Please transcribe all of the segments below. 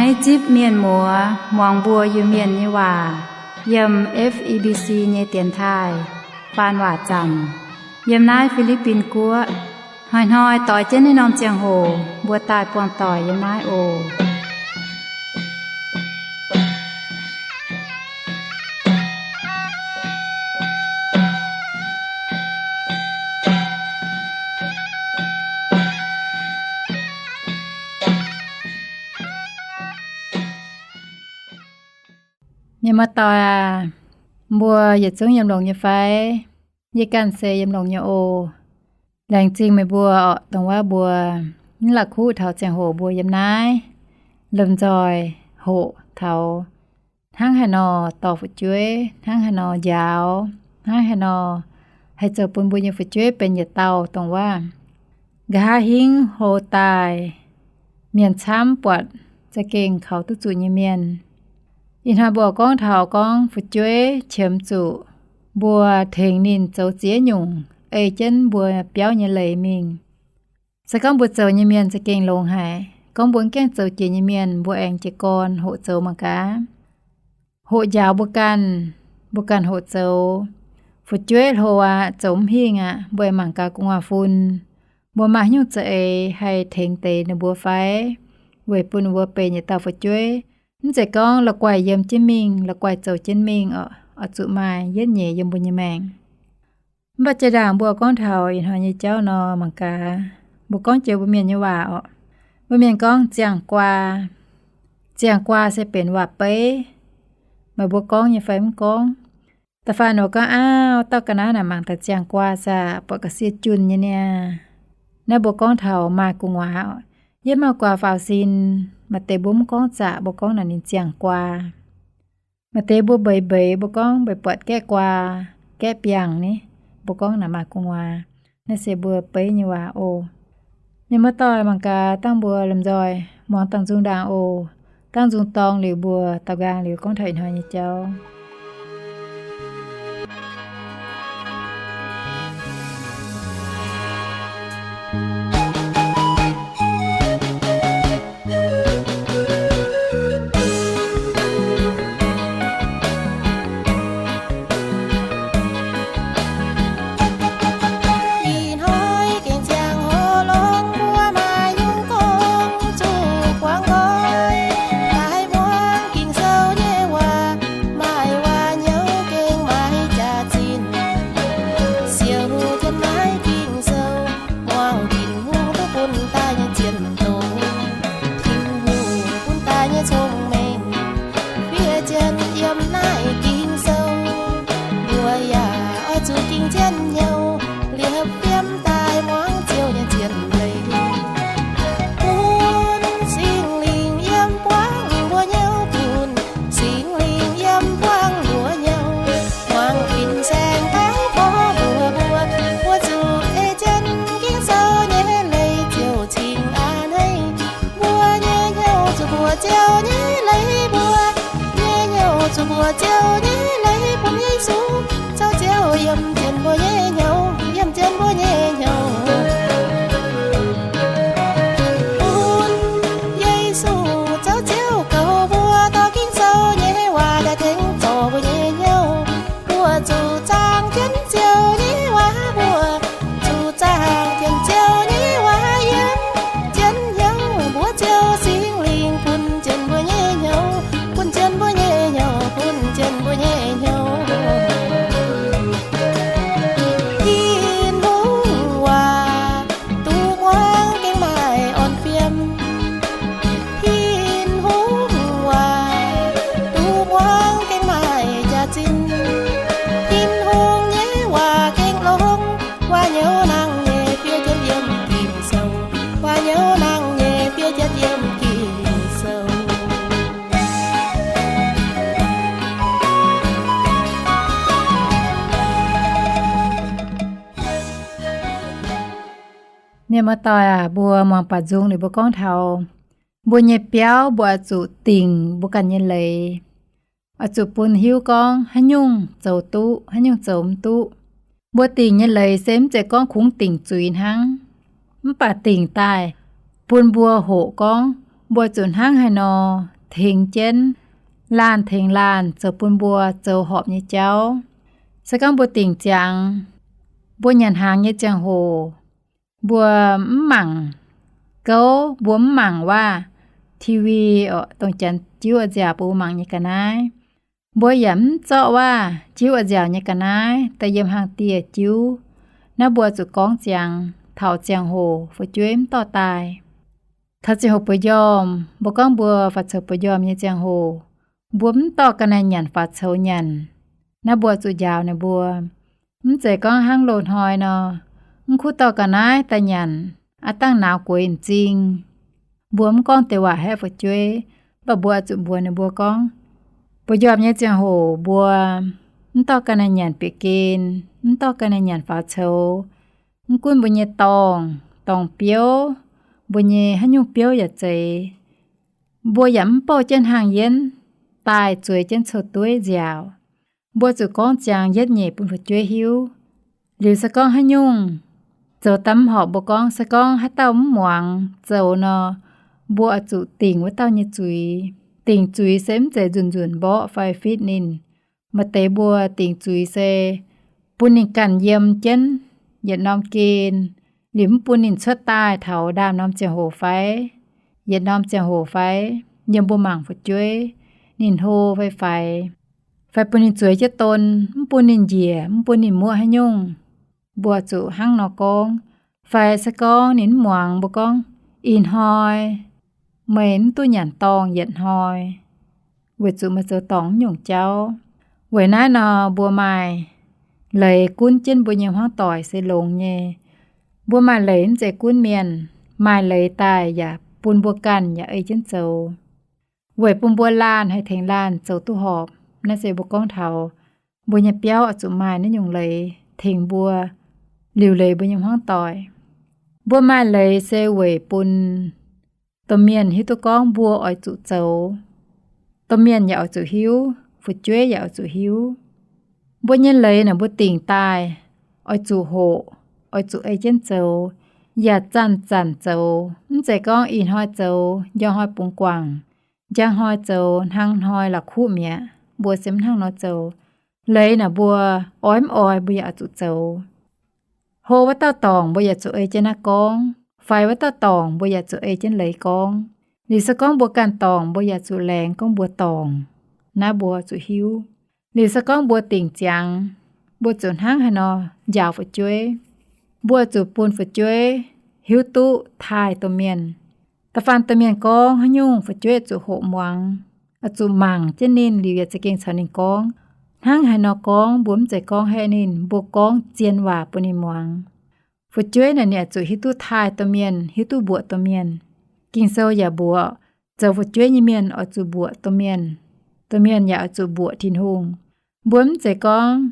Naaiv zipv mienh muoz muangx mbuo Iu-Mienh nyei waac yiem F E B C nyei dienx taaih faan waac zanc yiem naaiv Fi^li^bin Guoqv. Hnoi-hnoi doix jienv naaiv norm ziangh hoc mbuo daaih buangh doic yiem naaiv oc. Mienh muoz-doic aac, mbuo yietc zungv yiem longx nyei fai? Yie ganh se yiem longx nyei oc. Laengz zingh meih mbuo oc, dongh wuov mbuo mv la'kuqv taux ziangh hoc mbuo yiem naaiv lomh nzoih hoqc taux hnangv haaix nor dorh fu'jueiv, hnangv haaix nor njaaux, hnangv haaix nor haih zoux bun mbuo nyei fu'jueiv benx yietc dauh dongh wuov nqa'haav hingv hlo daaih, mienh camv buatc za'gengh kaux duqv zuqc nyei mienh. Ih hnoi mbuo gorngv taux gorngv fu'jueiv qiemx zuqc mbuo tengx ninh zoux ziex nyungc ei jienv mbuo biauv nyei leiz mingh. Se gorngv mbuo zoux nyei mienh za'gengh longx haic. Gorngv mbuo mv gaengh zoux jiex nyei mienh, mbuo aengx jiez gorn hoqc zoux mangc gaax. Hoqc njaaux mbuo ganh, mbuo ganh hoqc zoux. Fu'jueiv hlo aqv, zoux mv hingh aqv, mbuo aengx mangc gaax gu'nguaaz-fun mbuo maaih haaix nyungc za'eix haih tengx deix ninh mbuo fai, weic bun ninh mbuo benx yietc dauh fu'jueiv. Mv zeiz gorngv la'guaih yiem jienv mingh, la'guaih zoux jienv mingh oc, oix zuqc maaih yietv nyeic yiem mbuo nyei maengc. Mv baac jiex ndaangc mbuo gorngv taux ih hnoi nyei jauv nor, mangc gaax, mbuo gorngv joux mbuo mienh nyei waac oc. Mbuo mienh gorngv ziangh guaa. Ziangh guaa se benx waac-beiv. Meih mbuo gorngv nyei fai mv gorngv? Da'faanh oc, gorngv auv, dauh ga'naaiv naaic mangc daaih ziangh guaa saah, buatc ga'sie junh nyei niaa. Naaiv mbuo gorngv taux maaih gu'nguaaz oc. Yie maaih guaax faaux sin, maaih deix mbuo mv gorngv zaqc, mbuo gorngv naaic ninh ziangh guaa. Maaih deix mbuo mbeix mbeix, mbuo gorngv mbeix buatc gaeqv guaa, gaeqv biangh ni, mbuo gorngv naaic maaih gu'nguaaz. Naaiv se mbuo beiv nyei waac oc. Mienh muoz-doic, mangc gaax dangh mbuo lomh nzoih muangx dangh nzung ndaangc oc. Dangh nzung dorng liuz mbuo daaux nqaang liuz gorngv taux ih hnoi nyei jauv. Ih hnoi gengh ziangh hoc longx, mbuo maaih nyungc gong zuqc guangc nqoi. Daaih muangx Ging-Sou nyei waac, maaih waac hnyouv gengh maaih jaax-zinh. Siou jienv naaiv Ging-Sou, muangx Tin-Hungh duqv bun daaih nyei zien doz. Tin-Hungh bun daaih nyei cong-mengh fiev jienv yiem naaiv Ging-Sou. Mbuo yaac oix zuqc ging jienv hnyouv liepc fiem daaih muangx Ziouv nyei zien leiz. Bun Singx Lingh yiem buangv mbuo hnyouv, bun Singx Lingh yiem buangv mbuo hnyouv, muangx fin-saeng taux gorngv mbuox mbuo, mbuo zuqc ei jienv Ging-Sou nyei leiz ziouc cingx a'hneiv. Mbuo nyei hnyouv zuqc mbuox Ziouv nyei leiz, mbuo nyei hnyouv zuqc mbuox Ziouv nyei leiz, bun Yesu caux Ziouv yiem jienv mbuo nyei hnyouv, yiem jienv mbuo nyei hnyouv. Bun Yesu caux Ziouv goux mbuo, dorh Ging-Sou nyei waac daaih tengx zorc mbuo nyei hnyouv. Mbuo zuqc zaangc jienv Ziouv nyei waac, mbuo zuqc zaangc jienv Ziouv nyei waac yiem jienv hnyouv. Mbuox Ziouv, Singx Lingh bun jienv mbuo nyei hnyouv, bun jienv mbuo nyei hnyouv, bun jienv mbuo nyei hnyouv. Tin-Hungh waac duqv muangx gengh maaih orn fiem. Tin-Hungh waac duqv muangx gengh maaih jaax-zinh. Tin-Hungh nyei waac gengh longx. Waac hnyouv nangh nyei fiev jienv yiem Ging-Sou. Waac hnyouv nangh nyei fiev jienv yiem Ging-Sou. Mienh muoz-doic aac, mbuo muangx baac nzung liuz mbuo gorngv taux mbuo nyei biauv mbuo oix zuqc dingc mbuo ganh nyei leiz. Oix zuqc bun hiuv gorngv haaix nyungc zoux duqv, haaix nyungc zoux mv duqv. Mbuo dingc nyei leiz se mv zeiz gorngv kungx dingc zuiz hnangv, mv baac dingc daaih bun mbuo hoqc gorngv Mbuo zuqc hnangv haaix nor tengx jienv, laanh tengx laanh zoux bun mbuo zoux horpc nyei jauv. Se gorngv mbuo dingc ziangx, mbuo nyanc hnaangx nyei ziangh hoc, mbuo mv mangc gouv, mbuo mv mangc waac, T V, dongh janx jiuv nziaauc bun mbuo mangc nyei ga'naaiv. Mbuo yaac mv zorqv waac jiuv nziaauc nyei ga'naaiv daaih yiem hlang dieh jiuv. Naaiv mbuo zuqc gorngv ziangx taux ziangh hoc fu'jueiv mv dorh daaih. Taux ziangh hoc buoz-njormh, mbuo gorngv mbuo faaux coux buoz-njormh nyei ziangh hoc, mbuo mv dorh ga'naaiv nyanc faaux coux nyanc. Naaiv mbuo zuqc njaaux ninh mbuo. Mv zeiz gorngv hnangv loz-hnoi nor, mv kuv dorh ga'naaiv daaih nyanc, aav dangh nauz gueix m'zing. Mbuo mv gorngv deix waac haeqv fu'jueiv, mv baac mbuo oix zuqc mbuox ninh mbuo gorngv, buoz-njormh nyei ziangh hoc mbuo mv dorh ga'naaiv nyanc bieqc gen, mv dorh ga'naaiv nyanc faaux coux. Mv gunv mbuo nyei dorngx, dorngx biouv, mbuo nyei haaix nyungc biouv yaac zeiz, mbuo yaac mv bouh jienv hnaangx-yienv daaih zueiz jienv coux-dueiv nziaauc. Mbuo zuqc gorngv ziangx yietv nyeic bun fu'jueiv hiuv. Liuz se gorngv haaix nyungc zoux daaih mv horpc, mbuo gorngv se gorngv haaix dauh mv muangx zoux nor, mbuo oix zuqc dingc wuov dauh nyei zuiz. Dingc zuiz se mv zeiz nzunc nzunc mborqv fai fitv ninh. Maaih deix mbuo dingc zuiz se bun ninh ganh yiem jienv yietc norm gen, liuz mv bun ninh cuotv daaih taux ndaamv-norm ziangh hoc fai yietc norm ziangh hoc fai yiem mbuo mangc fu'jueiv, ninh hlo fai faix, fai bun ninh zueiz jienv don, mv bun ninh njiec, mv bun ninh muoqv haaix nyungc. Mbuo zuqc hnangv nor gorngv. Fai se gorngv ninh mv muangx, mbuo gorngv, ih hnoi meih mv duqv nyanc dorngh yietc hnoi, weic zuqc meih zoux dorngc nyungc jauv. Weic naaiv nor mbuo maaih leiz gunv jienv mbuo nyei hmuangv doic se longx nyei. Mbuo maaih leiz mv zeiz gunv mienh, maaih leiz daaih yaac bun mbuo ganh yaac ei jienv zoux. Weic bun mbuo laanh haih tengx laanh zoux duqv horpc. Naaiv se mbuo gorngv taux mbuo nyei biauv oix zuqc maaih naaiv nyungc leiz tengx mbuo liuc leiz mbuo nyei hmuangv doic. Mbuo maaih leiz se weic bun domh mienh hiuv duqv gorngv mbuo oix zuqc zoux. Domh mienh yaac oix zuqc hiuv, fu'jueiv yaac oix zuqc hiuv. Mbuo nyei leiz naaic mbuo dingc daaih oix zuqc hoqc, oix zuqc ei jienv zoux, yaac zanc-zanc zoux. Mv zeiz gorngv ih hnoi zoux, njang hnoi bungx guangc, njang hnoi zoux, hnangv hnoi la'kuqv mi'aqv. Mbuo se mv hnangv nor zoux. Leiz naaic mbuo oix mv oix mbuo yaac oix zuqc zoux. Hlo wuov dauh dorngc mbuo yaac zuqc ei jienv naaiv gorngv, faix wuov dauh dorngc mbuo yaac zuqc ei jienv leiz gorngv. Liuz se gorngv mbuo ganh dorngc mbuo yaac zuqc laengz gorngv mbuo dorngc. Naaiv mbuo zuqc hiuv. Liuz se gorngv mbuo dingc ziangx, mbuo zuqc hnangv haaix nor njaaux fu'jueiv. Mbuo zuqc bun fu'jueiv hiuv duqv taaih domh mienh. Da'faanh domh mienh gorngv haaix nyungc fu'jueiv zuqc hoqc muangx, oix zuqc mangc jienv ninh liuz yaac za'gengh caux ninh gorngv. Hnangv haaix nor gorngv mbuo mv zeiz gorngv haeqv ninh, mbuo gorngv zien waac bun ninh muangx. Fu'jueiv naaic ninh oix zuqc hiuv duqv taaih domh mienh, hiuv duqv mbuoqc domh mienh. Ging-Sou yaac mbuoqc, zoux fu'jueiv nyei mienh oix zuqc mbuoqc domh mienh. Domh mienh yaac oix zuqc mbuoqc Tin-Hungh. Mbuo mv zeiz gorngv,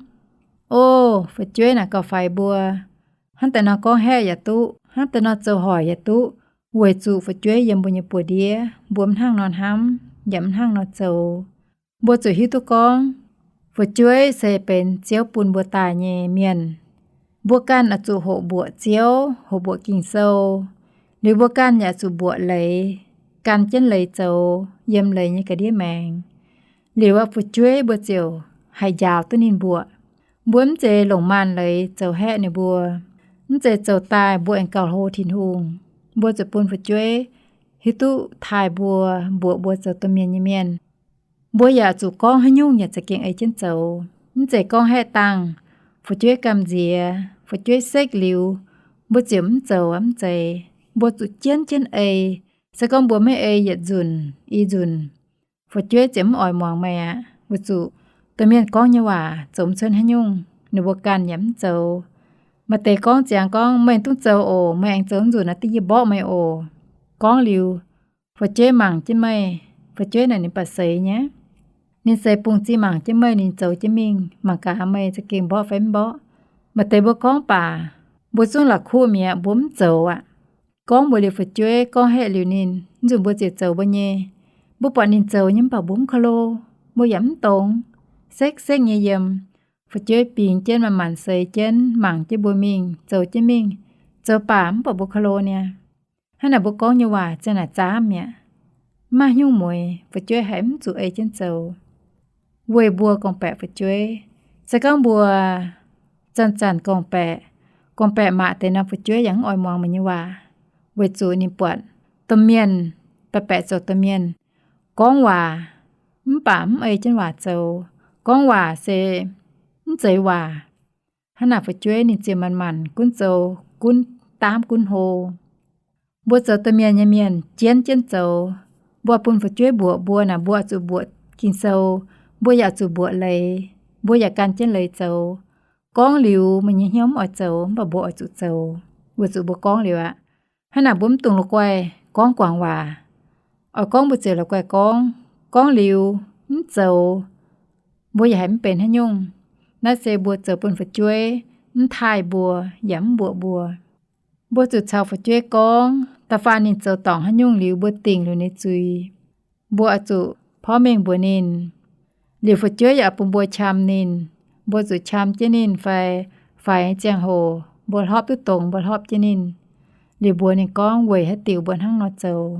o, fu'jueiv naaic gauh faix mbuo, hnangv deix nor gorngv haeqv yaac duqv, hnangv deix nor zoux hoic yaac duqv, weic zuqc fu'jueiv yiem mbuo nyei buoz-ndiev, mbuo mv hnangv nor hnamv, yaac mv hnangv nor zoux. Mbuo zuqc hiuv duqv gorngv, fu'jueiv se benx Ziouv bun mbuo daaih nyei mienh. Mbuo ganh oix zuqc hoqc mbuoqc Ziouv, hoqc mbuoqc Ging-Sou. Liuz mbuo ganh yaac zuqc mbuoqc leiz, gan jienv leiz zoux, yiem leiz nyei ga'ndiev maengx. Liuz aqv, fu'jueiv mbuo ziouc haih njaaux duqv ninh mbuoqc. Mbuo mv zeiz longc maanc leiz zoux haeqv ninh mbuo. Mv zeiz zoux daaih mbuo aengx gauh hlo Tin-Hungh. Mbuo zuqc bun fu'jueiv hiuv duqv taaih mbuo, mbuoqc mbuo zoux domh mienh nyei mienh. Mbuo yaac zuqc gorngv haaix nyungc yaac za'gengh ei jienv zoux. Mv zeiz gorngv haeqv dangh, fu'jueiv gamh nziex, fu'jueiv sekv liuz, mbuo ziouc mv zoux aqv. Mv zeiz. Mbuo zuqc jienv jienv ei. Se gorngv mbuo maiv ei yietc nzunc i nzunc, fu'jueiv ziouc mv oix muangx meih aqv. Weic zuqc domh mienh gorngv nyei waac zoux mv cuotv haaix nyungc, ninh mbuo ganh yaac mv zoux. Maaih deix gorngv ziangx gorngv, meih dungx zoux oc, meih aengx zoux nzunc naaic dingh yie mborqv meih oc. Gorngv liuz, fu'jueiv mangc jienv meih, fu'jueiv naaic ninh baac seix nyei. Ninh seix bungx-ziex mangc jienv meih, ninh zoux jienv mingh, mangc gaax meih za'gengh mborqv fai mv mborqv. Maaih deix mbuo gorngv baac, mbuo zungv la'kuqv mi'aqv, mbuo mv zoux aqv. Gorngv mbuox liuz fu'jueiv, gorngv haeqv liuz ninh, nzunc mbuo ziouc zoux mbuo nyei. Mbuo buatc ninh zoux nyei mv baac mbuo mv ka'lo, mbuo yaac mv dongz, sekv-sekv nyei yiem. Fu'jueiv bingx jienv, manc-manc seix jienv, mangc jienv mbuo mingh, zoux jienv mingh. Zoux baac mv baac mbuo ka'lo niaa. Hnangv naaic mbuo gorngv nyei waac ziang naaic zaamv mi'aqv. mv maaih hnyouv mueiz, fu'jueiv haiz mv zuqc ei jienv zoux. Weic mbuo gorngv-baeqc fu'jueiv, se gorngv mbuo zanc-zanc gorngv-baeqc, gorngv-baeqc maac deix norm fu'jueiv yaac mv oix muangx meih nyei waac, weic zuqc ninh buatc domh mienh, baeqc baeqc zoux domh mienh gorngv waac mv baac mv ei jienv waac zoux, gorngv waac se mv zeiz waac. Hnangv naaic fu'jueiv ninh ziouc manc-manc gunv zoux, gunv daamv gunv hlo. Mbuo zoux domh mienh nyei mienh jienv jienv zoux. Mbuo bun fu'jueiv mbuoqc mbuo naaic, mbuo oix zuqc mbuoqc Ging-Sou, mbuo yaac zuqc mbuoqc leiz, mbuo yaac gan jienv leiz zoux. Gorngv liuz meih nyei hnyouv mv oix zoux, mv baac mbuo oix zuqc zoux, weic zuqc mbuo gorngv liuz aqv. Hnangv naaic mbuo mv dungx la'guaih gorngv guangc waac. Oix gorngv mbuo ziouc la'guaih gorngv. Gorngv liuz mv zoux, mbuo yaac haiz mv benx haaix nyungc. Naaiv se mbuo zoux bun fu'jueiv mv taaih mbuo yaac mv mbuoqc mbuo. Mbuo zuqc caux fu'jueiv gorngv, da'faanh ninh zoux dorngc haaix nyungc liuz mbuo dingc liuz ninh zuiz, mbuo oix zuqc porv mengh mbuox ninh. Liuz fu'jueiv yaac bun mbuo qam ninh, mbuo zuqc qam jienv ninh fai, faix ziangh hoc mbuo hlopv duqv dongz mbuo hlopv jienv ninh. Liuz mbuox ninh gorngv weic haaix diuc mbuo hnangv nor zoux.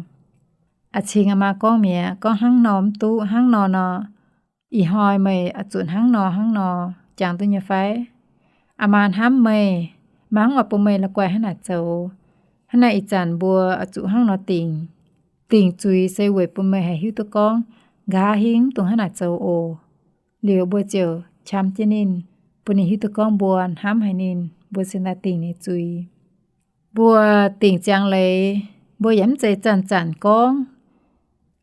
A'cingx a'maa gorngv mi'aqv, gorngv hnangv nor mv duqv, hnangv nor nor, ih hnoi meih oix zuqc hnangv nor hnangv nor jangx duqv nyei fai? A'maa hnamv meih, mangc oix bun meih la'guaih hnangv naaic zoux. Hnangv naaic ih zanc mbuo oix zuqc hnangv nor dingc. Dingc zuiz se weic bun meih haih hiuv duqv gorngv nqa'haav hingv mv dungx hnangv naaic zoux oc. Liuz mbuo ziouc qam jienv ninh, bun ninh hiuv duqv gorngv mbuo hnamv haic ninh, mbuo se naaic dingc ninh zuiz. Mbuo dingc ziangx leiz, mbuo yaac mv zeiz zanc-zanc gorngv.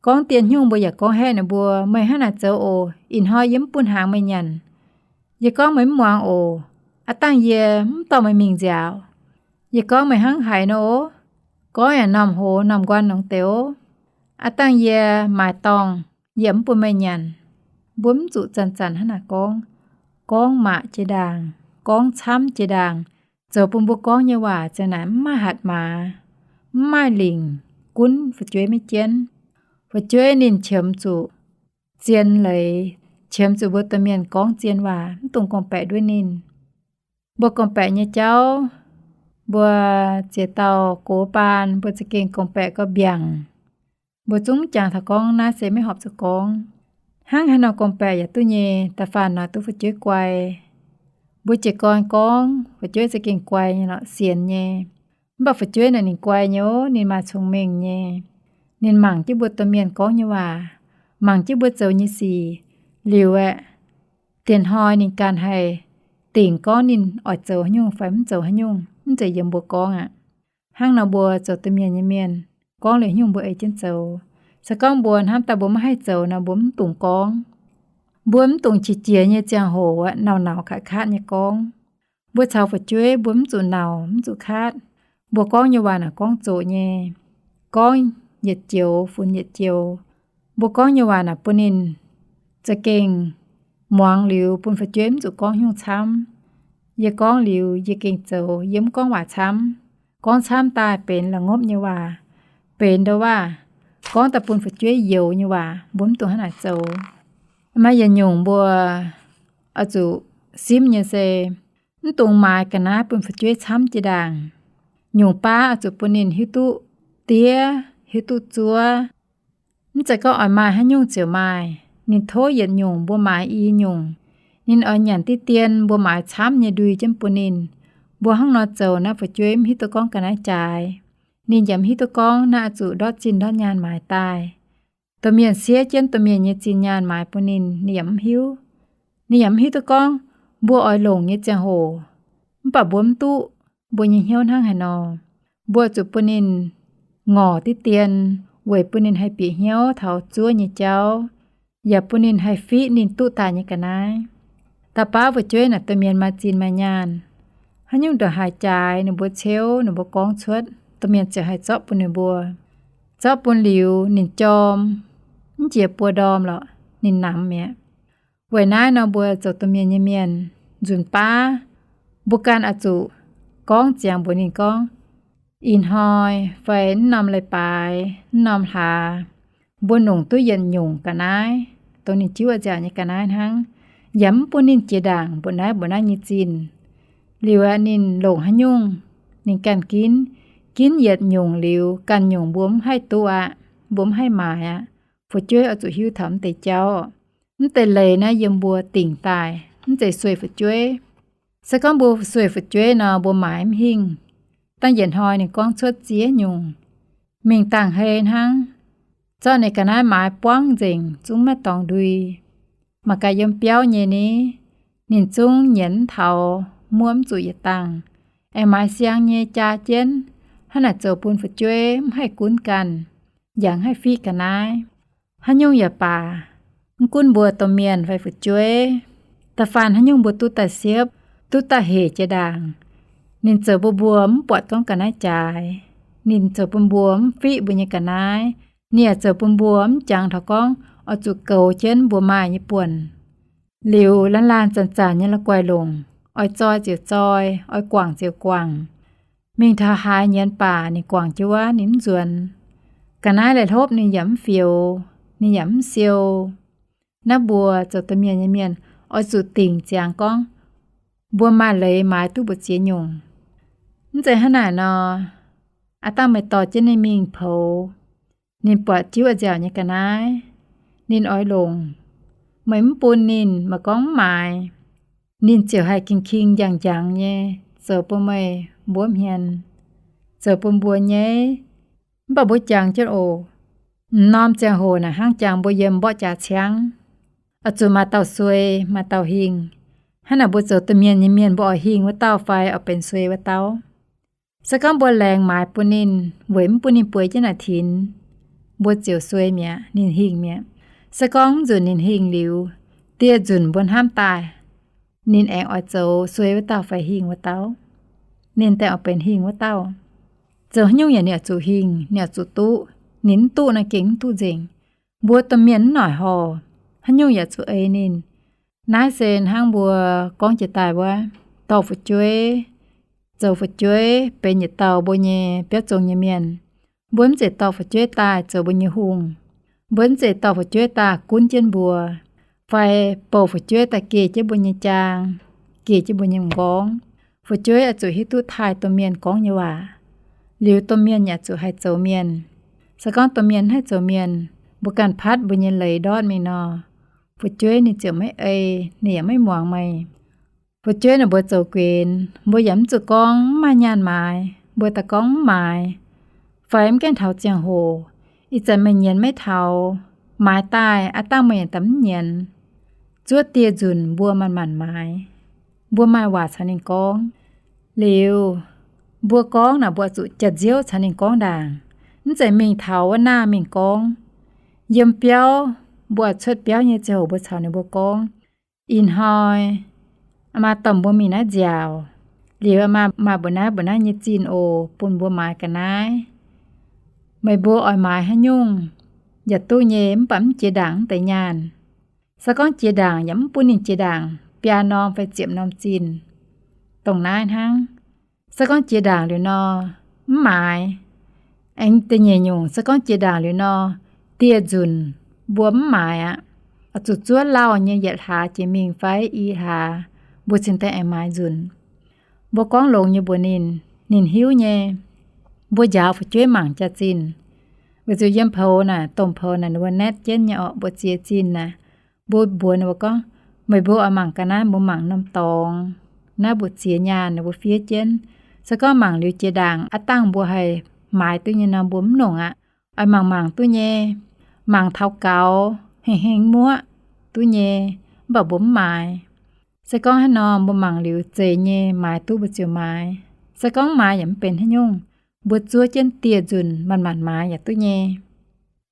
Gorngv dien hnyungv mbuo yaac gorngv haeqv ninh mbuo, meih hnangv naaic zoux oc, ih hnoi yie mv bun hnaangx meih nyanc. Yie gorngv meih mv muangx oc. Aav dangh yie mv dorh meih mingh nziaauc. Yie gorngv meih hnangv haaix nor oc. Gorngv yaac norm hoz norm nquan nongx deix oc. Aav dangh yie maaiz dorngh, yie mv bun meih nyanc. Mbuo mv zuqc zanc-zanc hnangv naaic gorngv. Gorngv maac jiex ndaangc, gorngv camv jiex ndaangc, zoux bun mbuo gorngv nyei waac ziang naaic mv maaih hatc maaz, mv maaih lingc, gunv fu'jueiv maiv jienv. Fu'jueiv ninh qiemx zuqc zien leiz, qiemx zuqc mbuo domh mienh gorngv zien waac, mv dungx gorngv-baeqc nduov ninh. Mbuo gorngv-baeqc nyei jauv, mbuo ziex dauh gox baan, mbuo za'gengh gorngv-baeqc gauh mbiaangc. Mbuo zungv jangx taux gorngv naaiv se maiv horpc zuqc gorngv. Hnangv haaix nor gorngv-baeqc yaac duqv nyei, da'faanh noic duqv fu'jueiv guai. Mbuo jiez gorn gorngv, fu'jueiv za'gengh guai nyei lorqc, sienx nyei. Mv baac fu'jueiv naaic ninh guai nyei ov, ninh maaih cong-mengh nyei. Ninh mangc jienv mbuo domh mienh gorngv nyei waac, mangc jienv mbuo zoux nyei sic. Liuz aeqv, diex hnoi ninh ganh haih dingc gorngv ninh oix zoux haaix nyungc fai mv zoux haaix nyungc, mv zeiz yiem mbuo gorngv aqv. Hnangv nor mbuo zoux domh mienh nyei mienh, gorngv liuz haaix nyungc mbuo ei jienv zoux. Se gorngv mbuo hnamv daaih mbuo maiv haih zoux nor, mbuo mv dungx gorngv. Mbuo mv dungx qiex jiez nyei ziangh hoc aqv, nauc-nauc katv-katv nyei gorngv. Mbuo caux fu'jueiv mbuo mv zuqc nauc mv zuqc katv. Mbuo gorngv nyei waac naaic gorngv zoqc nyei, gorngv yietc joux funx yietc joux. Mbuo gorngv nyei waac naaic bun ninh za'gengh muangx liuz bun fu'jueiv mv zuqc gorngv haaix nyungc camv. Yie gorngv liuz yie gengh zoux, yie mv gorngv waac camv. Gorngv camv daaih benx la'ngopv nyei waac, benx ndo waac, gorngv daaih bun fu'jueiv youx nyei waac, mbuo mv dungx hnangv naaic zoux. Maaih yietc nyungc mbuo oix zuqc simv nyei se, mv dungx maaiz ga'naaiv bun fu'jueiv camv jiex ndaangc. Nyungc baav oix zuqc bun ninh hiuv duqv diev, hiuv duqv zuov. Mv zeiz gorngv oix maaih haaix nyungc ziouc maaih. Ninh tov yietc nyungc mbuo maaiz i nyungc. Ninh oix nyanc diqv dien mbuo maaiz camv nyei ndui jienv bun ninh. Mbuo hnangv nor zoux naaiv fu'jueiv mv hiuv duqv gorngv ga'naaiv jaaix. Ninh yaac mv hiuv duqv gorngv naaiv oix zuqc ndortv zinh ndortv nyaanh maaiz daaih. Domh mienh siev jienv domh mienh nyei zinh nyaanh maaiz bun ninh, ninh yaac mv hiuv. Ninh yaac mv hiuv duqv gorngv mbuo oix longc nyei ziangh hoc, mv baac mbuo mv duqv, mbuo nyei hnyouv hnangv haaix nor. Mbuo zuqc bun ninh ngorc diqv dien, weic bun ninh haih bieqc hnyouv taux zuov nyei jauv, yaac bun ninh haih fiqv ninh duqv daaih nyei ga'naaiv. Da'faanh fu'jueiv naaic domh mienh maaih zinh maaih nyaanh, haaix nyungc ndongc haaix jaaix ninh mbuo ceuv, ninh mbuo gorngv cuotv, domh mienh ziouc haih zorqv bun ninh mbuo. Zorqv bun liuz ninh jorm, mv jiex buo ndorm lorqc, ninh namx mi'aqv. Weic naaiv nor mbuo zoux domh mienh nyei mienh, nzunc baav mbuo ganh oix zuqc gorngv ziangx mbuox ninh gorngv, ih hnoi fai naaiv norm leiz-baaix, naaiv norm hlaax, mbuo longc duqv yietc nyungc ga'naaiv, dongh ninh jiuv oix nziaauc nyei ga'naaiv hnangv, yaac mv bun ninh jiex ndaangc mbuoqc naaiv mbuoqc naaiv nyei zinh. Liuz aeqv, ninh longc haaix nyungc, ninh ganh ginv. Ginv yietc nyungc liuz, ganh nyungc mbuo mv haih duqv aqv. mbuo mv haih maaiz aqv. Fu'jueiv oix zuqc hiuv taux mv deix jauv. Mv deix leiz naaiv yiem mbuo dingc daaih, mv zeiz sueih fu'jueiv. Se gorngv mbuo sueih fu'jueiv nor, mbuo maaiz mv hingh. Dangh yietc hnoi ninh gorngv cuotv ziex nyungc, mingh dangh hei hnangv, zorqv ninh ga'naaiv maaiz buangv nzengc, zungv maiv dorngx ndui. Mangc gaax yiem biauv nyei ni, ninh zungv nyienz mv taux, muov mv zuqc yietc dangh, aengx maaiz siang nyei jaa jienv, hnangv naaic zoux bun fu'jueiv mv haih gunv ganh, yaac mv haih fiqv ga'naaiv. Haaix nyungc yaac baac, mv gunv mbuo domh mienh fai fu'jueiv, da'faanh haaix nyungc mbuo duqv daaih siepv, duqv daaih hec jiex ndaangc, ninh zoux bun mbuo mv buatc gorngv ga'naaiv jaaix. Ninh zoux bun mbuo mv fiqv mbuo nyei ga'naaiv. Ninh yaac zoux bun mbuo mv jangx taux gorngv oix zuqc goux jienv mbuo maaih nyei buonc. Liuz laanh laanh zanc zanc nyei la'guaih longc, oix zoi ziouc zoi, oix guangc ziouc guangc. Mingh taux haaix nyienz baac ninh guangc jienv wuov, ninh mv nzuonx. Ga'naaiv laih hlopv ninh yaac mv fioux, ninh yaac mv siou. Naaiv mbuo zoux domh mienh nyei mienh oix zuqc dingc ziangx gorngv mbuo maaih leiz maaiz duqv mbu'ziex nyungc. Mv zeiz hnangv naaic nor, aav dangh meih dorh jienv ninh mingh poux, ninh buatc jiuv a'nziaauc nyei ga'naaiv, ninh oix longc, meih mv bun ninh, meih gorngv mv maaiz, ninh ziouc haih king-king njang-njangx nyei zoux bun meih mbuov hmien, zoux bun mbuo nyaiv. Mv baac mbuo jangx jienv oc. M'norm ziangh hoc naaic hnangv jangx mbuo yiem mborqv jaax ciangv, oix zuqc maaih dauh suei, maaih dauh hingh. Hnangv naaic mbuo zoux domh mienh nyei mienh mbuo oix hingh wuov dauh fai oix benx suei wuov dauh? Se gorngv mbuo laengz maaiz bun ninh, weic mv bun ninh bueix jienv naaic tinx, mbuo ziouc suei mi'aqv, ninh hingh mi'aqv. Se gorngv mv nzunc ninh hingh liuz, dieh nzunc mbuo hnamv daaih, ninh aengx oix zoux suei wuov dauh fai hingh wuov dauh? Ninh daaih oix benx hingh wuov dauh. Zoux haaix nyungc yaac ninh oix zuqc hingh, ninh oix zuqc duqv. Ninh mv duqv naaiv gengh mv duqv nzengc. Mbuo domh mienh mv noic horh, haaix nyungc yaac zuqc ei ninh. Naaiv se hnangv mbuo gorngv jiex daaih wuov, dorh fu'jueiv, zoux fu'jueiv benx yietc dauh mbuo nyei biauv zong nyei mienh. Mbuo mv zeiz dorh fu'jueiv daaih zoux mbuo nyei hungh. Mbuo mv zeiz dorh fu'jueiv daaih gunv jienv mbuo, fai bouh fu'jueiv daaih geh jienv mbuo nyei jaang, geh jienv mbuo nyei m'nqorngv. Fu'jueiv oix zuqc hiuv duqv taaih domh mienh gorngv nyei waac, liuz domh mienh yaac zuqc haih zoux mienh. Se gorngv domh mienh mv haih zoux mienh, mbuo ganh patv mbuo nyei leiz ndortv mingh nor, fu'jueiv ninh ziouc maiv ei, ninh yaac maiv muangx meih. Fu'jueiv naaic mbuo zoux guenx, mbuo yaac mv zuqc gorngv mv maaih nyaanh maaiz, mbuo daaih gorngv mv maaiz, fai mv gaengh taux ziangh hoc, ih zanc meih nyienz maiv taux, maaiz daaih aav dangh meih yaac daaih mv nyienz. Zuov dieh nzunc mbuo manc-manc maaiz, mbuo maaih waac caux ninh gorngv. Liuz, mbuo gorngv naaic mbuo zuqc jaax-nziouv caux ninh gorngv ndaangc, mv zeiz mingh taux wuov naah mingh gorngv. Yiem biauv, mbuo cuotv biauv nyei ziangh hoc mbuo caux ninh mbuo gorngv, ih hnoi aa maa dorh mbuo mingh naaiv nziaauc, liuz aa maa maaih mbuo naaiv mbuo naaiv nyei zinh oc, bun mbuo maaiz ga'naaiv. Meih mbuo oix maaiz haaix nyungc yaac duqv nyei, mv baac mv jiex ndaangc mv deix nyaanh. Se gorngv jiex ndaangc yaac mv bun ninh jiex ndaangc biaa norm fai ziepc norm zinh, dongh naaiv hnangv. Se gorngv jiex ndaangc liuz nor, mv maaiz. Aengx da'nyeic nyungc, se gorngv jiex ndaangc liuz nor, dieh nzunc mbuo mv maaiz aqv. Oix zuqc zuov lauh nyei yietc hlaax jiex mingh fai i hlaax, mbuo cingx daaih aengx maaiz nzunc. Mbuo gorngv longx nyei mbuox ninh, ninh hiuv nyei. Mbuo njaaux fu'jueiv mangc jaax-zinh. Weic zuqc yiem poux naaic, domh poux naaic ninh mbuo naetv jienv nyei orqc, mbuo ziex zinh naaic. Mbuo mbuox ninh mbuo gorngv, meih mbuo oix mangc ga'naaiv mbuo mangc norm dorngx. Naaiv mbuo ziex nyaanh ninh mbuo fiev jienv. Se gorngv mangc liuz jiex ndaangc aav dangh mbuo haih maaiz duqv nyei nor mbuo mv longc aqv. Oix mangc mangc duqv nyei, mangc taux gaux hengh hengh muoqv duqv nyei, mv baac mbuo mv maaiz. Se gorngv hnangv nor mbuo mangc liuz zeiz nyei maaiz duqv mbuo ziouc maaiz. Se gorngv maaiz yaac mv benx haaix nyungc, mbuo zuov jienv dieh nzunc manc-manc maaiz yaac duqv nyei.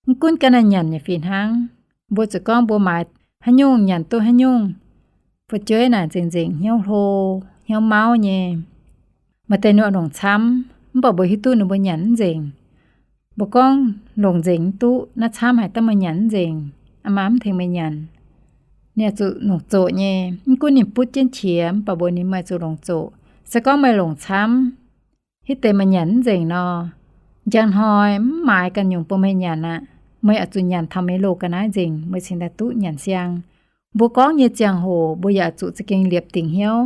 Mv gunv ga'naaiv nyanc nyei fih hnangv, mbuo zuqc gorngv mbuo maaiz haaix nyungc nyanc duqv haaix nyungc. Fu'jueiv naaic nzengc-nzengc hnyouv hlo, hnyouv mauv nyei. Maaih deix ninh longc camv, mv baac mbuo hiuv duqv ninh mbuo nyanc mv nzengc. Mbuo gorngv longc nzengc mv duqv, naaiv camv haic dangh meih nyanc mv nzengc, aa maa mv tengx meih nyanc. Ninh oix zuqc longc zoqc nyei, mv gunv ninh butv jienv qiex, mv baac mbuox ninh meih zuqc longc zoqc. Se gorngv meih longc camv, hitv deix meih nyanc mv nzengc nor, njang hnoi mv maaiz ganh nyungc bun meih nyanc aqv. Meih oix zuqc nyanc taux meih loz ga'naaiv nzengc, meih cingx daaih duqv nyanc siang. Mbuo gorngv nyei ziangh hoc mbuo yaac zuqc za'gengh liepc dingc hnyouv.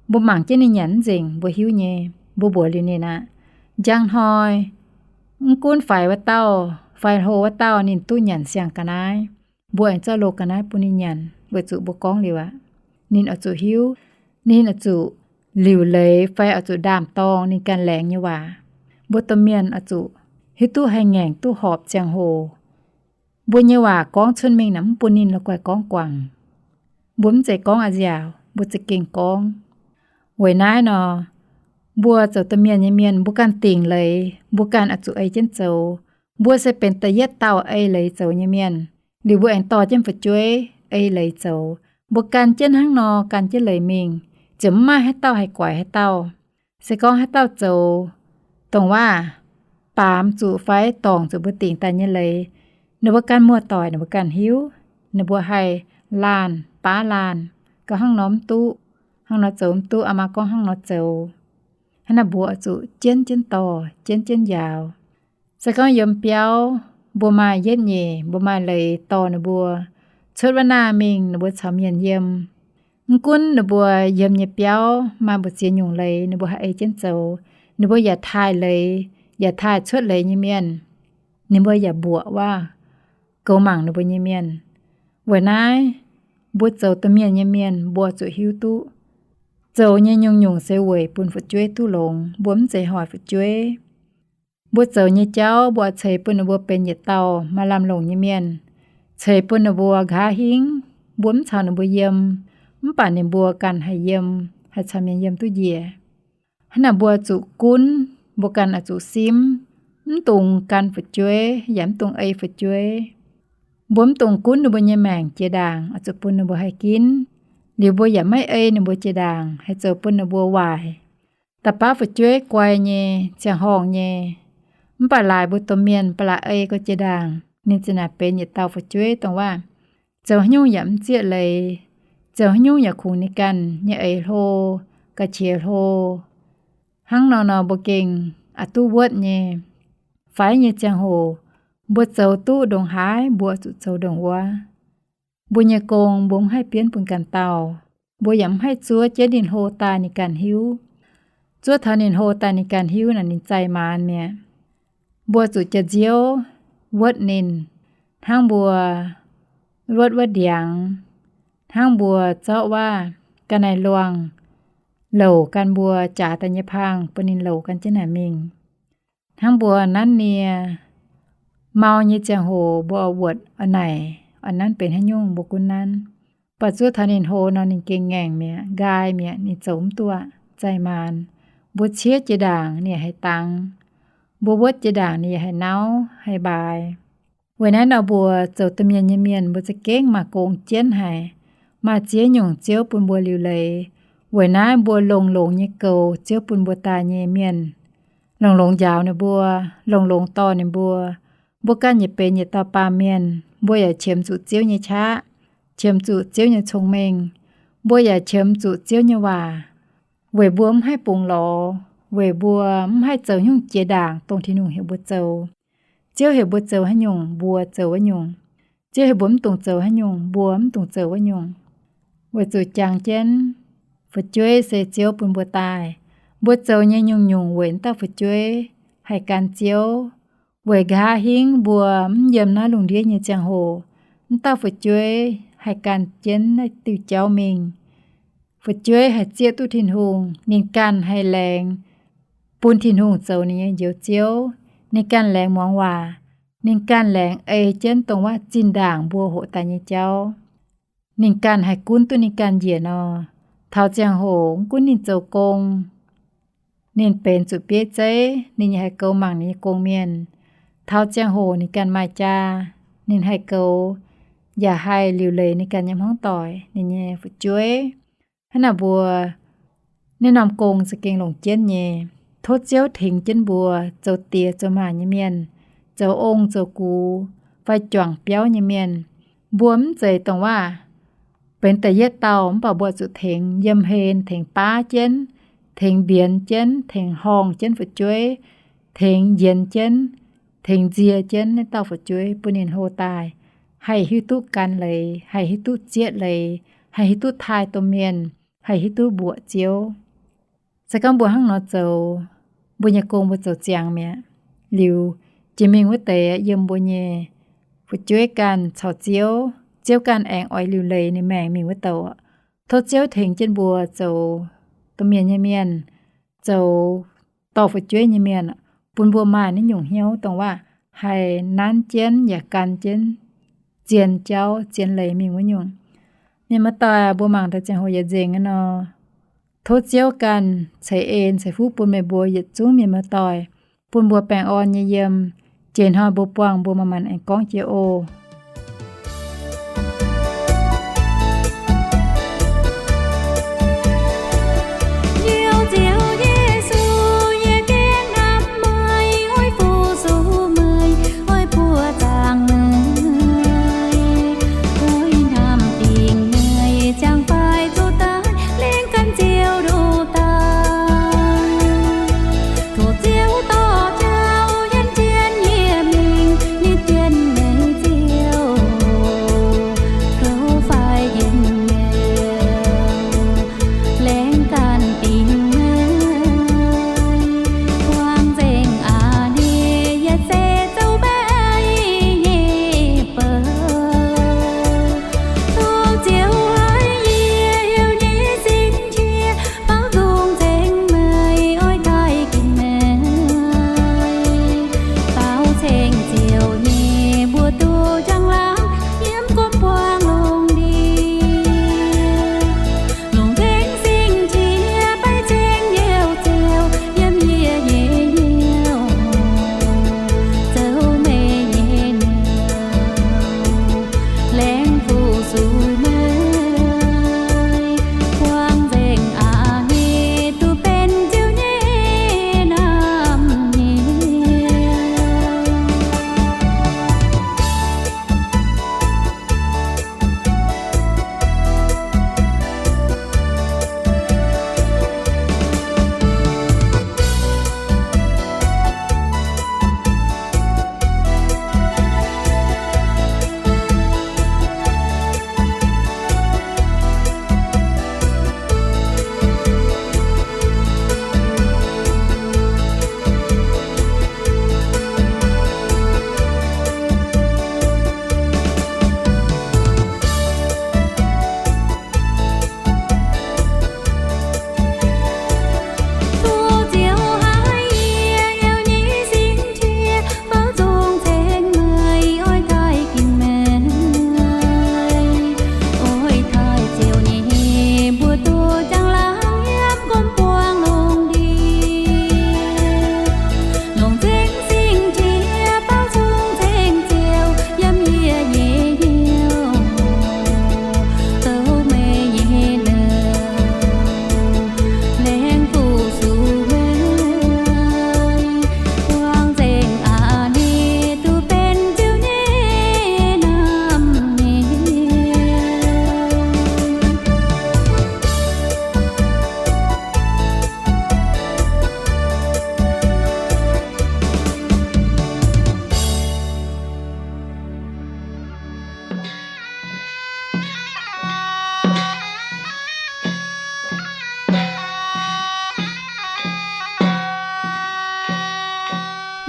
Mbuo mangc jienv ninh nyanc mv nzengc, mbuo hiuv nyei, mbuo mbuox liuz ninh aqv. Njang hnoi, mv gunv faix wuov dauh, fai hlo wuov dauh ninh duqv nyanc siang-ga'naaiv, mbuo aengx zorqv loz-ga'naaiv bun ninh nyanc, weic zuqc mbuo gorngv liuz aqv. Ninh oix zuqc hiuv, ninh oix zuqc liuc leiz fai oix zuqc ndaam-dorng ninh ganh laengz nyei waac. Mbuo domh mienh oix zuqc hiuv duqv haih ngaengc duqv horpc ziangh hoc. Mbuo nyei waac gorngv cuotv mingh naaic mv bun ninh la'guaih gorngv guangc. Mbuo mv zeiz gorngv a'nziaauc, mbuo za'gengh gorngv. Weic naaiv nor, mbuo zoux domh mienh nyei mienh, mbuo ganh dingc leiz, mbuo ganh oix zuqc ei jienv zoux. Mbuo se benx da'yietv dauh ei leiz zoux nyei mienh. Liuz mbuo aengx dorh jienv fu'jueiv ei leiz zoux. Mbuo gan jienv hnangv nor, gan jienv leiz mingh, ziouc mv maaih haaix dauh haih guaix haaix dauh. Se gorngv haaix dauh zoux dongh waac baamz zuqc fai dorngc zuqc mbuo dingc daaih nyei leiz, ninh mbuo ganh muoz-doic ninh mbuo ganh hiuv. Ninh mbuo haih laanh baav laanh, gauh hnangv nor mv duqv, hnangv nor zoux mv duqv, aa maa gorngv hnangv nor zoux. Hnangv naaic mbuo oix zuqc jienv jienv dorh, jienv jienv njaaux. Se gorngv yiem biauv mbuo maaih yietv nyeic, mbuo maaih leiz dorh ninh mbuo cuotv wuov naah mingh, ninh mbuo caux mienh yiem. Mv gunv ninh mbuo yiem nyei biauv maaih mbu'ziex nyungc leiz ninh mbuo haih ei jienv zoux, ninh mbuo yaac taaih leiz, yaac taaih cuotv leiz nyei mienh. Ninh mbuo yaac mbuoqc waac goux mangc ninh mbuo nyei mienh. Weic naaiv, mbuo zoux domh mienh nyei mienh mbuo zuqc hiuv duqv, zoux nyei nyungc-nyungc se weic bun fu'jueiv duqv longx, mbuo mv zeiz hoic fu'jueiv. Mbuo zoux nyei jauv mbuo oix ceix bun ninh mbuo benx yietc dauh maaih lamh longc nyei mienh, ceix bun ninh mbuo nqa'haav hingv. Mbuo mv caux ninh mbuo yiem, mv baac ninh mbuo ganh haih yiem, haih caux mienh yiem duqv njiec. Hnangv naaic mbuo zuqc gunv, mbuo ganh oix zuqc simv, mv dungx gan fu'jueiv yaac mv dungx ei fu'jueiv. Mbuo mv dungx gunv ninh mbuo nyei maengc jiex ndaangc, oix zuqc bun ninh mbuo haih ginv. Liuz mbuo yaac maiv ei ninh mbuo jiex ndaangc, haih zoux bun ninh mbuo waaic. Da'baav fu'jueiv guai nyei, ziangh horngh nyei. Mv baac laaix mbuo domh mienh ba'laqc ei gauh jiex ndaangc, ninh zinh naaic benx yietc dauh fu'jueiv dongh waac zoux haaix nyungc yaac mv zieqv leiz, zoux haaix nyungc yaac kungx ninh ganh nyei eix hlo, ga'qiex hlo. Hnangv nor nor mbuo gengh aqc duqv wuotv nyei. Faix nyei ziangh hoc, mbuo zoux duqv ndongc haaix mbuo zuqc zoux ndongc wuov. Mbuo nyei gong mbuo mv haih bienv bun ganh dauh. Mbuo yaac mv haih zuov jienv ninh hlo daaih ninh ganh hiuv. Zuov taux ninh hlo daaih ninh ganh hiuv naaic ninh zaih maanz mi'aqv. Mbuo zuqc jaax-nziouv wuotv ninh, hnangv mbuo wuotv wuov ndiangx, hnangv mbuo zorqv waac ga'naaiv-luangh louc gan mbuo jaax daaih nyei pang bun ninh louc gan jienv naaic mingh. Hnangv mbuo nanv nie, mau nyei ziangh hoc mbuo oix wuotc oix naaic, oix nanv benx haaix nyungc mbuo gunv nanv. Mv baac zuov taux ninh hlo nor ninh gengh ngaengc mi'aqv, nqaai mi'aqv, ninh zoux mv duqv, zaih maanz. Mbuo ciev jiex ndaangc ninh yaac haih dangx. Mbuo wuotv jiex ndaangc ninh yaac haih nauv haih mbaaix. Weic naaiv nor mbuo zoux domh mienh nyei mienh mbuo za'gengh maaih gong jienv haic, maaih ziex nyungc Ziouv bun mbuo liuc leiz. Weic naaiv mbuo longx-longx nyei goux Ziouv bun mbuo daaih nyei mienh, longx-longx njaaux ninh mbuo, longx-longx dorh ninh mbuo. Mbuo ganh yietc benx yietc dauh baamh mienh, mbuo yaac qiemx zuqc Ziouv nyei qaqv, qiemx zuqc Ziouv nyei cong-mengh, mbuo yaac qiemx zuqc Ziouv nyei waac, weic mbuo mv haih bungx lorz, weic mbuo mv haih zoux nyungc jiex ndaangc dongh Tin-Hungh heuc mbuo zoux. Ziouv heuc mbuo zoux haaix nyungc mbuo zoux wuov nyungc. Ziouv heuc mbuo mv dungx zoux haaix nyungc mbuo mv dungx zoux wuov nyungc. Weic zuqc jangx jienv fu'jueiv se Ziouv bun mbuo daaih. Mbuo zoux nyei nyungc-nyungc weic wuov dauh fu'jueiv haih gan Ziouv. Weic nqa'haav hingv mbuo mv yiem naaiv lungh ndiev nyei ziangh hoc, wuov dauh fu'jueiv haih gan jienv naaiv diuh jauv mingh. Fu'jueiv haih zieqv duqv Tin-Hungh, ninh ganh haih laengz bun Tin-Hungh zoux ninh nyei Njoux Ziouv. Ninh ganh laengz muangx waac, ninh ganh laengz ei jienv dongh waac zinh ndaangc mbuo hoqc daaih nyei jauv. Ninh ganh haih gunv duqv ninh ganh njiec nor. Taux ziangh hoc mv gunv ninh zoux gong, ninh benx zuqc bieiv zeiv, ninh yaac haih goux mangc ninh nyei gong-mienh. Taux ziangh hoc ninh ganh maaih jaa, ninh haih goux, yaac haih liuc leiz ninh ganh nyei hmuangv doic, ninh nyei fu'jueiv. Hnangv naaic mbuo naaiv norm gong za'gengh longc jienv nyei. Tov Ziouv tengx jienv mbuo zoux diex zoux maac nyei mienh, zoux ong zoux gux, fai juangc biauv nyei mienh. Mbuo mv zeiz dongh waac benx da'yietv dauh, mv baac mbuo zuqc tengx yiem hlen, tengx baav jienv, tengx mbienx jienv, tengx horngh jienv fu'jueiv, tengx njienx jienv, tengx nzie jienv naaiv dauh fu'jueiv bun ninh hlo daaih, haih hiuv duqv gan leiz, haih hiuv duqv zieqv leiz, haih hiuv duqv taaih domh mienh, haih hiuv duqv mbuoqc Ziouv. Se gorngv mbuo hnangv nor zoux, mbuo nyei gong mbuo zoux ziangx mi'aqv. Liuz, jiex mingh wuov deix yiem mbuo nyei fu'jueiv ganh caux Ziouv. Ziouv ganh aengx oix liuc leiz ninh maengc mingh wuov douc. Tov Ziouv tengx jienv mbuo zoux domh mienh nyei mienh, zoux dorh fu'jueiv nyei mienh, bun mbuo maaih naaiv nyungc hnyouv dongh waac haih nanv jienv yaac gan jienv zien jauv zien leiz mingh wuov nyungc. Mienh muoz-doic, mbuo mangc daaih ziangh hoc yaac nzengc nor. Tov Ziouv ganh ceix en ceix fuqv bun meih mbuo yietc zungv mienh muoz-doic, bun mbuo baengh orn nyei yiem. Jiex hnoi mbuo buangh mbuo manc-manc aengx gorngv jiex oc.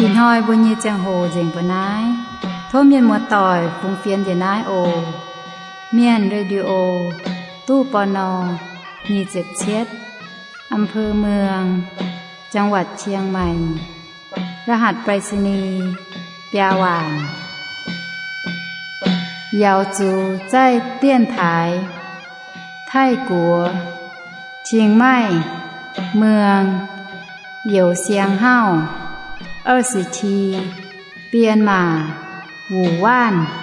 Ih hnoi mbuo nyei ziangh hoc nzengc mbuo naaiv. Tov mienh muoz-doic fungx fienx njiec naaiv oc. Mienh Radio, ตู้ ปณ. nyic ziepc cietv, อำเภอเมือง จังหวัดเชียงใหม่ รหัสไปรษณีย์ biaa waanc. Yaux zuqc zaih 电台 Taiv-Guoqv, Chiang Mai, Muang, Youz Siang Hauv, 二十七, Bienh Maac, Wuc Waanv.